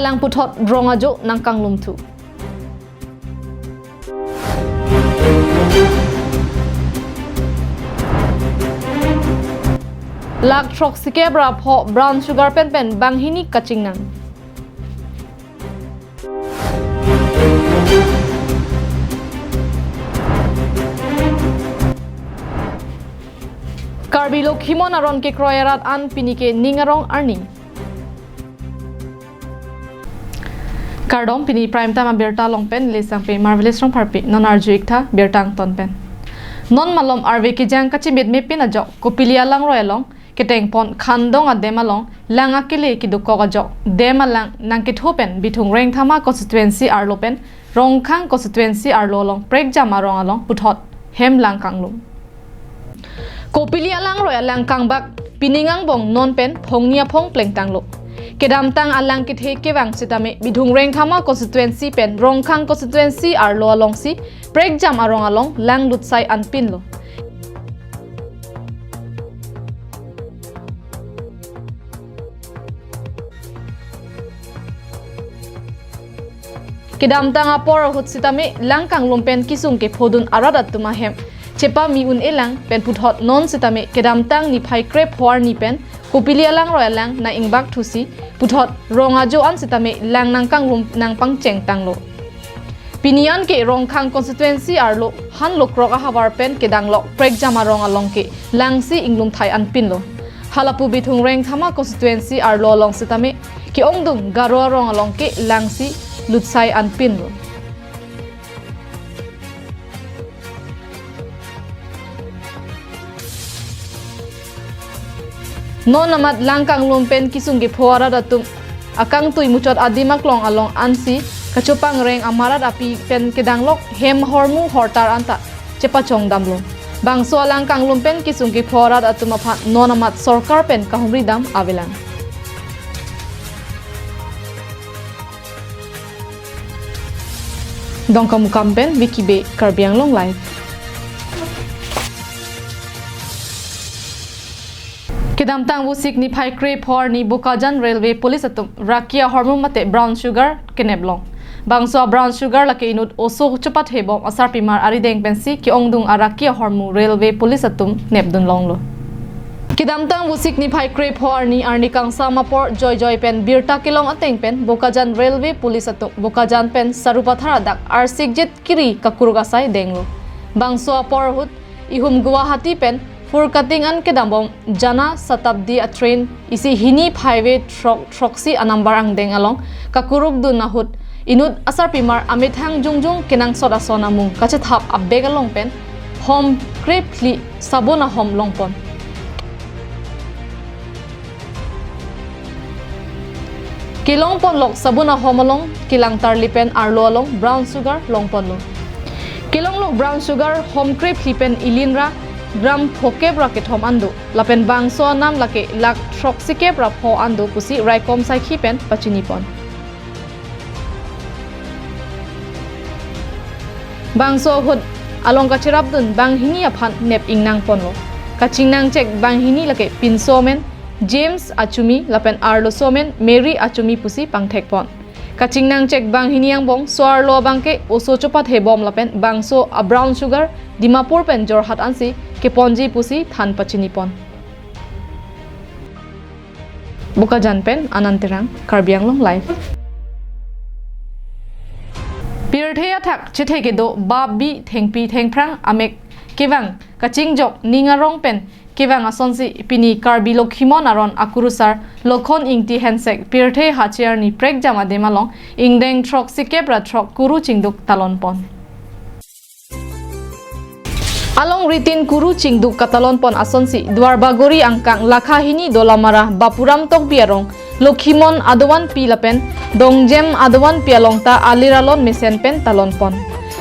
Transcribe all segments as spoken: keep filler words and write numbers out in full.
Nangputhot rong ajo nangkanglumthu. Lakh throksikep ra pho brown sugar pen pen banghini kachingnang. Karbi Lokhimon aron kekroi arat an pini ke ning arong arni. Kardom, pini Prime Time abirta along pen neli Sangpi Marvelous Rongpharpi. Non arju-ik tha birta angton pen. Non malom arve kejang kachimitme pin ajok Kopili alangroi along ketengpon Khandong adem along lang akele kedokok ajok dam alang nangketho pen Bithung Rengthama constituency arlo pen Rongkhang constituency arlo along prekjam arong along puthot hem lang kanglum. Kopili alangroi alang kangbak pining angbong non pen phongni aphong plengtanglo. Kedamtang alang kethe kevang sitame Bithung Rengthama constituency pen Rongkhang constituency arlo alongsi prekjam arong along lang lutsai anpinlo. Kedamtang apor ahut sitame lang kanglum pen kisung kephodun arat atum ahem chepame un-e lang pen puthot non sitame kedamtang niphai krepho arni pen Kopili alangroi alang nang-ingbakthusi puthot rong ajo an sitame lang nangkanglum nangpangchengtanglo. Pini an ke Rongkhang constituency arlo han lokrok ahavar pen kedanglok prekjam arong along ke langsi inglumthai anpinlo. Halapu Bithung Rengthama constituency arlo along sitame ke-ongdung Garo arong along ke langsi lutsai anpinlo. Non amat lang kanglum pen kisung kepho arat atum akangtui muchot adim aklong along ansi kachopangreng amarat api pen kedanglok hem hormu hortar anta chepachongdamlo. Bangso alang kanglum pen kisung kepho arat atum aphan non amat sorkar pen kahumridam avelang. Dongkamukam pen Vicky Bey, Karbi Anglong Live. Kedamtang Vosik niphai krepho arni Bokajan Railway Police atum raki ahormu mate brown sugar keneplong. Bangso brown sugar lake inut oso chopathe bom asarpimar arideng pensi ke-ongdung araki ahormu Railway Police atum nepdunlonglo. Kedamtang Vosik niphai krepho arni, arni kangsam apor joijoi pen birta kelong ateng pen Bokajan Railway Police atum Bokajan pen Sarupathar adak arsikjet kiri kakuruk asai denglo. Bangso apor ahut ihum Guwahati pen Furkating an kedambom Jana Shatabdi a train isi hini phaive throk throksi anumber angdeng along kakurukdun ahut inut asarpimar amethang jongjong kenangsot ason amung kachethap abag along pen hom krephli sabon ahom longpon. Kelongponlok sabon ahom along kelang tarli pen arlo along brown sugar longponlo. Kelonglok brown sugar hom krephli pen ilinra gram phokep ra kethom an do. Lapen bangso anam lake lakh throksikep ra pho an do pusi raikom saikhi pen pachinipon. Bangso ahut along kacherapdun banghini aphan nep ingnangponlo. Kachingnangchek banghini lake pinso amen James Achumi lapen arloso amen Mary Achumi pusi pangthekpon. Kachingnangchek banghini angbong so-arlo abangke oso chopathe bom lapen bangso a brown sugar Dimapur pen Jorhat ansi keponji pusi than pachinipon. Bokajan pen Anand Terang, Karbi Anglong Live. Pirthe athak chethe kedo bap bi thengpi thengphrang amek kevang kachingjok ning arong pen kevang asonsi pini Karbi Lokhimon aron akurusar Lokhon Ingti Hensek pirthe hache arni prekjam adem along ingdeng throksikep ra throk kuru chingduk talonpon. Along ritin kuru chingduk katalonpon asonsi Duarbagori angkang lakha hini Dolamara Bapuram Tokbi arong Lokhimon Adovan Pi lapen Dongjem Adovan Pi along ta alir alon mesen pen talonpon.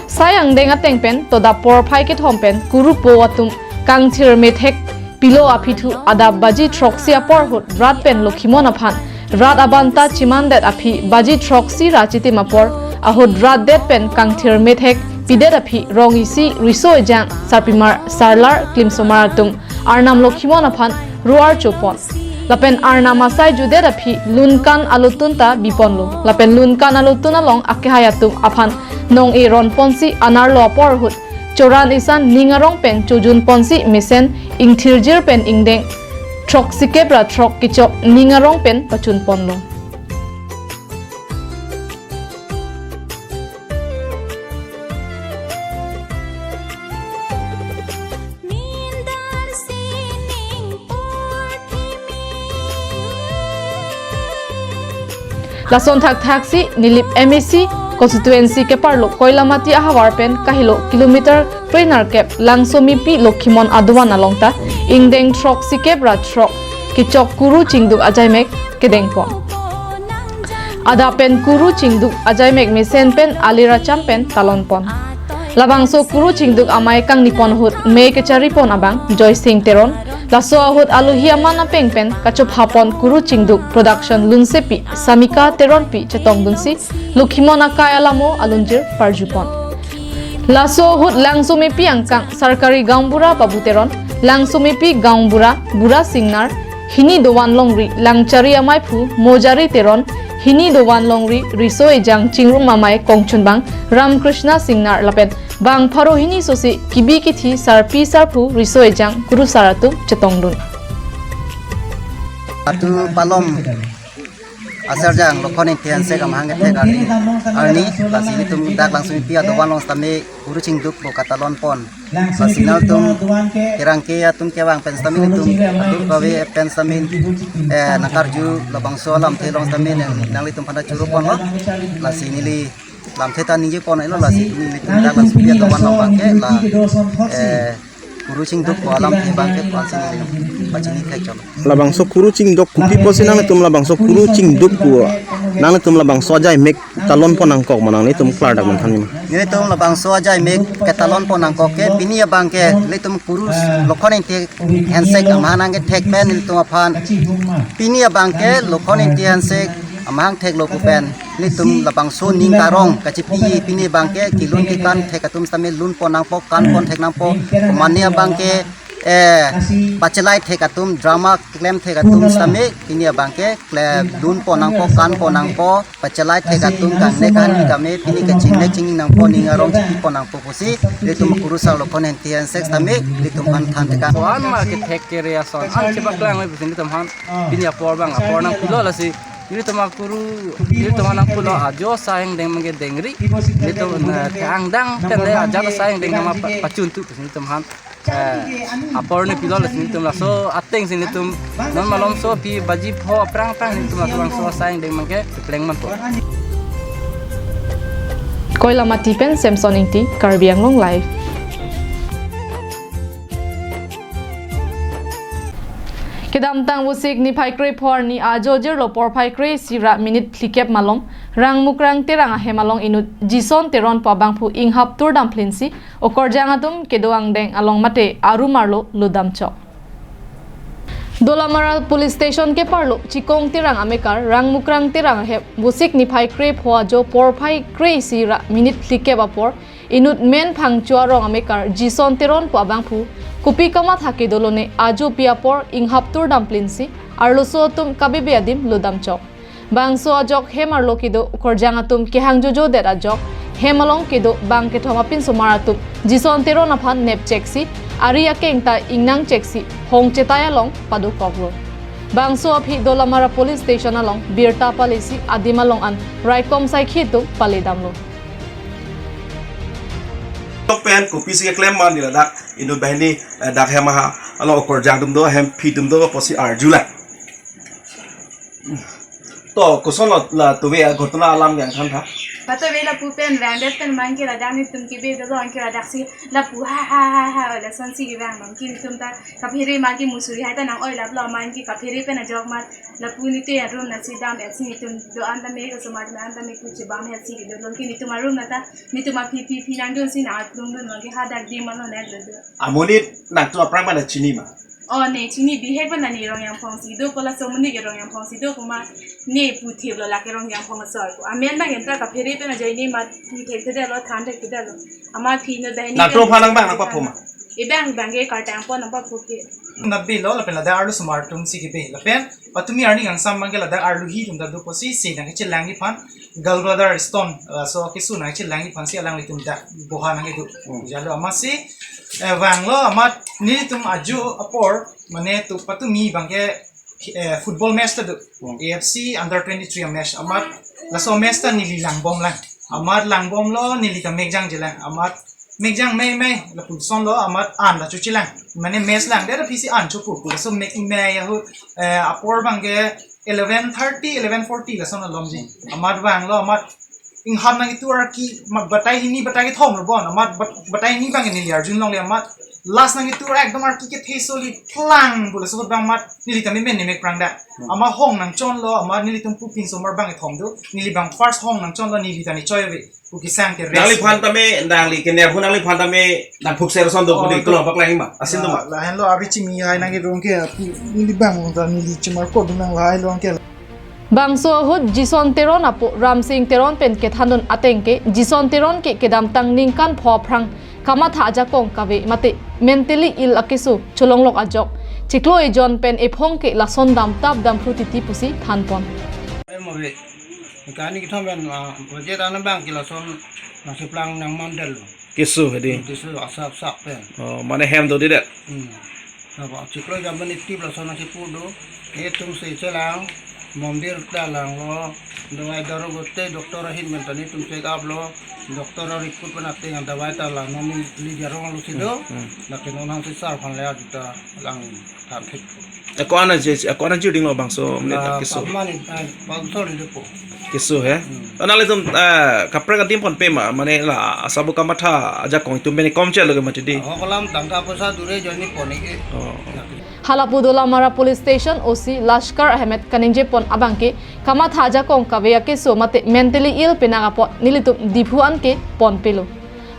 Sai angdeng ateng pen todap porphai kethom pen kurupo atum kangthir methek pilo aphi thu adap baji throksi apor ahut rat pen Lokhimon aphan rat abanta chimandet aphi baji throksi ra chitim apor ahut rat det pen kangthir methek pidet aphi rong isi riso ejang sarpimar sarlar klimsomar atum Arnam Lokhimon aphan ro-archopon. Lapen arnam asai judet aphi lunkan alutun ta biponlo. Lapen lunkan alutun along akehai atum aphan nong-e ronponsi anerlo apor ahut choran isan ning arong pen chojunponsi mesen ingthirjir pen ingdeng throksikep ra throk kechok ning arong pen pachunponlo. Lason thakthaksi Nilip M A C constituency keparlo Koilamati ahavar pen kahelo kilometer krenerkep Langsomipi Lokhimon adovan along ta ingdeng throksikep ra throk kechok kuru chingduk ajaimek kedengpon. Adap pen kuru chingduk ajaimek mesen pen ali racham pen talonpon. Labangso kuru chingduk amei kangnipon ahut mei kecharipon abang Joysing Teron. Laso ahut alohi aman apeng pen kachophapon kuru chingduk production lunsepi Samika Teronpi chetongdunsi Lokhimon akai alamo alunjir parjupon. Laso ahut Langsomipi angkang Sarkari Gaonbura Babu Teron, Langsomipi Gaonbura Bura Singnar, hini dovan longri Langchari amaiphu Mojari Teron, hini dovan longri riso ejang chingrum amei kongchunbang Ramkrishna Singnar lapen bang pharo hini sosi kibi kithi sarpi sarphu riso ejang kurusar atum chetongdun. Atu palom asarjang Lokhon Ingti Hensek amahang kethek arni, arni, lasi nelitum dak Langsomipi adovan along sitame kuru chingduk pu katalonpon. Lasi nangtum kerangke atum kevang pen sitame nelitum atur kave pen sitame, eh, nangkarju labangso alamthe along sitame nang, nanglitum aphan ta choroponlo. Lasi neli lamthe ta ningjepon ilo, lasi nelitum dak Langsomipi adovan along abangke la, eh, kuru chingduk pu alamthe abangke pensi neli pachini thekchotlo. Labangso kuru chingduk kopi pusi nanglitum labangso kuru chingduk pu nanglitum labangso ajaimek talonpon nangkok ma, nanglitum klardak manthan ma? Nelitum labangso ajaimek ketalonpon nangkok ke pini abangke nelitum kuru Lokhon Ingti Hensek amahang kethek pen nelitum aphan pini abangke Lokhon Ingti Hensek amahang theklo pu pen nelitum labangso ning karong kachipi pini abangke kelun kekan thek atum sitame lunpon nangpo, kanpon thek nangpo, mane abangke, eh, pachelai thek atum, drama klem thek atum sitame pini abangke klem lunpon nangpo, kanpon nangpo, pachelai thek atum kangne kanni kame pini kachingnek chingning nangpo, ning arong chipipon nangpo pusi nelitum kurusar Lokhon Ingti Hensek sitame nelitum aphan than tekang. Ko-an ma kethek kere ason an chepaklang oi pusi nelitum aphan pini apor abang apor nangpilo, lasi nelitum akuru, nelitum aphan nangpulo ajo asai angdeng abangke dengri, nelitum, eh, angdeng pen le ajat asai angdeng nama pa-, pachuntu pusi nelitum aphan, eh, apor nangpilo, lasi nelitum laso atengsi nelitum non malomso aphi baji pho aphrang aphrang nelitum laso labangso asai angdeng abangke kepleng manpo. Koilamati pen Samson Ingti, Karbi Anglong Live. Kedamtang Vosik niphai krepho arni ajo jirlo porphai kre-isi ra minute phlikep malom Rangmukrang Terang ahem along inut Jison Teron pu abangphu inghap tur damphlinsi okorjang atum kedo angdeng along mate arum arlo lutdamchok. Dolamara Police Station keparlo Chikong Terang amekar Rangmukrang Terang ahem Vosik niphai krepho ajo porphai kre-isi ra minute phlikep apor inut men Phangcho arong amekar Jison Teron pu abangphu kopi kamatha kedolone ajopi apor inghap tur damphlinsi arloso atum kabebe adim lutdamchok. Bangso ajok hem arlo kedo okorjang atum kehang jojodet ajok hem along kedo bang kethom apinsomar atum Jison Teron aphan nepcheksi ari akeng ta ingnangcheksi hong chetai along padokoklo. Bangso aphi Dolamara Police Station along birta palesi adim along an raikom saikhi atum paledamlo. Tok pen kopisi keklem ma neli ladak inut banghini, eh, dak hem aha along okorjang atum do, hemphi atum do pusi arjulak. To kosonlo la tuve aghotona alam yang thantha. Patove lapu pen vangdet pen abangke ladak nelitum kebe dolo anke ladaksi lapu ha ha ha ha lasonsi kevang abangke nelitum ta kaphere abangke musuri hai ta nang-oi laplo abangke kaphere pen ajok mat lapu nelitum arum nasi dam-etsi nelitum do-an tame kosomar do-an tame kuchi bam-etsi kedo longke nelitum arum nata nelitum aphi phi phi nangdunsi nang aklung dun abangke hadak di mano nek do do. Amonit nangtum aphrang mana chini ma? Oh, ne chini bihek mana ne Rongyangphongsi do, kola somuni ke Rongyangphongsi do, kuma ne pu thip lo lake Rongyangphong asor ko. Amen abang enta kaphere pen ajai ne mat pu thek thedetlo, than thek thedetlo. Ama phi no dai ne. Nangtum aphan nang bang nang paphoma? Ibang bangke kartang pon nangpapuke. Nabelo lapen ladak arlo osomar atum si kibe. Lapen patumi arni kangsam bangke ladak arlo hi atum ta do pusi si nangkechelangji aphan gallbladder stone, laso keso nangkechelangji aphan si alanglitum dak boha nangkedo. Hmm. Jalo amatsi, eh, vanglo amat nelitum ajo apor mane tu patumi bangke, eh, football match ta do. Hmm. A F C under twenty-three match amat laso match ta neli langbomlang. Amat langbomlo neli ta mekjangjelang. Amat mekjang meimei lapuson lo amat an ta chochilang. Mane match lang dera phisi an chopu pu. Laso mek mei ahut, eh, apor bangke eleven thirty, eleven forty lason alomji. Amat vanglo amat ingham nangketur arki ma-, batai hini batai kethom lo bon. Amat bat-, batai hini bangke neli arjulongle amat last nangketur ekdom arki kethe soli thlang pu laso ahut bang amat neli ta memen nemek prang da. Hmm. Amat hong nangchonlo, amat nelitum pu pinso mar bang kethom do. Neli bang first hong nangchonlo, neli ta ne choi ave. Pu kisang ke rest. Nangliphan tame, nangli kener hu nangliphan tame nangphukser ason do. Oh, pudi do. Kelong paklang ma. Asin do ma. La, lahenlo avi chimi hai nangkerong ke, pu neli bang ta neli chimar ko do nang lahai long ke. Bangso ahut Jison Teron apo Ramsing Teron pen kethandun ateng ke Jison Teron ke kedamtang ningkan pho aphrang kamatha ajakong kave mate mentally ill akeso cholonglok ajok chiklo ejon pen ephong ke lason damtap damphru titi pusi thanpon. Em, ave. Kani kethom pen, ah, budget ana bang ke lason nangcheplang nang mandel. Keso hedi. Keso asap sap pen. Oh, mane hem do didet. Hmm. Napa chiklo jam pen iti lason nangchepu do. Netum si chelang, mondir ta langlo, dawai daru gote doctor ahin pen ta netum check up lo, doctor a report pen ateng dawai ta lang, non neli jarong lo si do, Hmm, hmm. Lapen non hang si sar phan le ajuta lang than thik. Ako ana je, ako ana juding lo bangso, mane Ah, keso. Pamani, ah, bangso ni depo. Keso he? Hmm. Nanglitum, ah, kaprek adim ponpe ma, mane la, asabu kamatha ajakong itum bene kom chelo ke mati di. Ah, hokolam tangka poisa dure joni poni ke. Oh, oh. Halapu Dolamara Police Station O C Lashkar Ahmed kaningjepon abangke kamatha ajakong kave akeso mate mentally ill penang apot nelitum Diphu an ke ponpelo.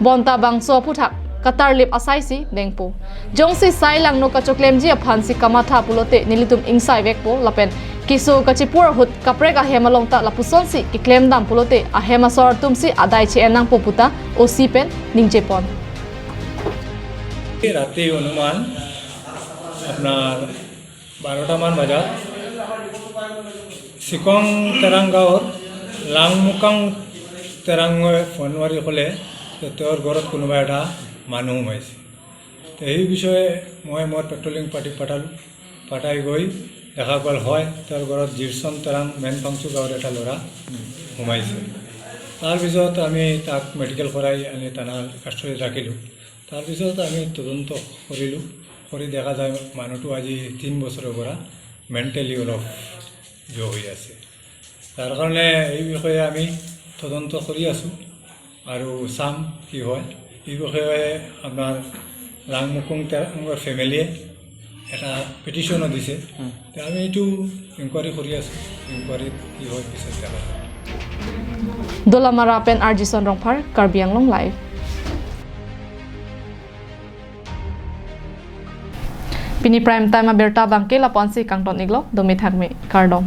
Bonta bangso aphuthak katarlip asaisi dengpo. Jongsi sai langno kachoklemji aphansi kamatha pulote nelitum ingsaivekpo lapen keso kachepur ahut kaprek ahem along ta lapusonsi keklem dam pulote ahem asor atumsi adai che-en nangpo puta O C pen ningjepon. রাতি অনুমান আপনার বারোটা মান বাজাত চিকং তেৰাং গাঁৱৰ লাংমুকাং তেৰাঙে ফোন মাৰি ক'লে যে তেওঁৰ ঘৰত কোনোবা এটা মানুহ সোমাইছে। তো সেই বিষয়ে মই মোৰ পেট্ৰলিং পাৰ্টি পঠালোঁ। পঠাই গৈ দেখা গ'ল হয় তেওঁৰ ঘৰত জিৰচন তেৰাং মেনপাংচু গাঁৱৰ এটা ল'ৰা সোমাইছে। তাৰপিছত আমি তাক মেডিকেল কৰাই আনি থানাৰ কাষ্টডিত ৰাখিলোঁ। তাৰপিছত আমি তদন্ত কৰিলোঁ, কৰি দেখা যায় মানুহটো আজি তিন বছৰৰ পৰা মেণ্টেলি অলপ জ হৈ আছে। তাৰ কাৰণে এই বিষয়ে আমি তদন্ত কৰি আছোঁ আৰু চাম কি হয়। এই বিষয়ে আমাৰ লাংমুকুং তেৰাঙৰ ফেমিলিয়ে এটা পিটিশ্যনো দিছে। হুম। তে আমি এইটো ইনকুৱাৰী কৰি আছোঁ, ইনকুৱাৰীত কি হয় পিছত দেখা যাব। Dolamara pen R J Son Rongphar, Karbi Anglong Live. Pini prime time abirta abangke lapu-ansi kangton-iklo, dome thakme, kardom.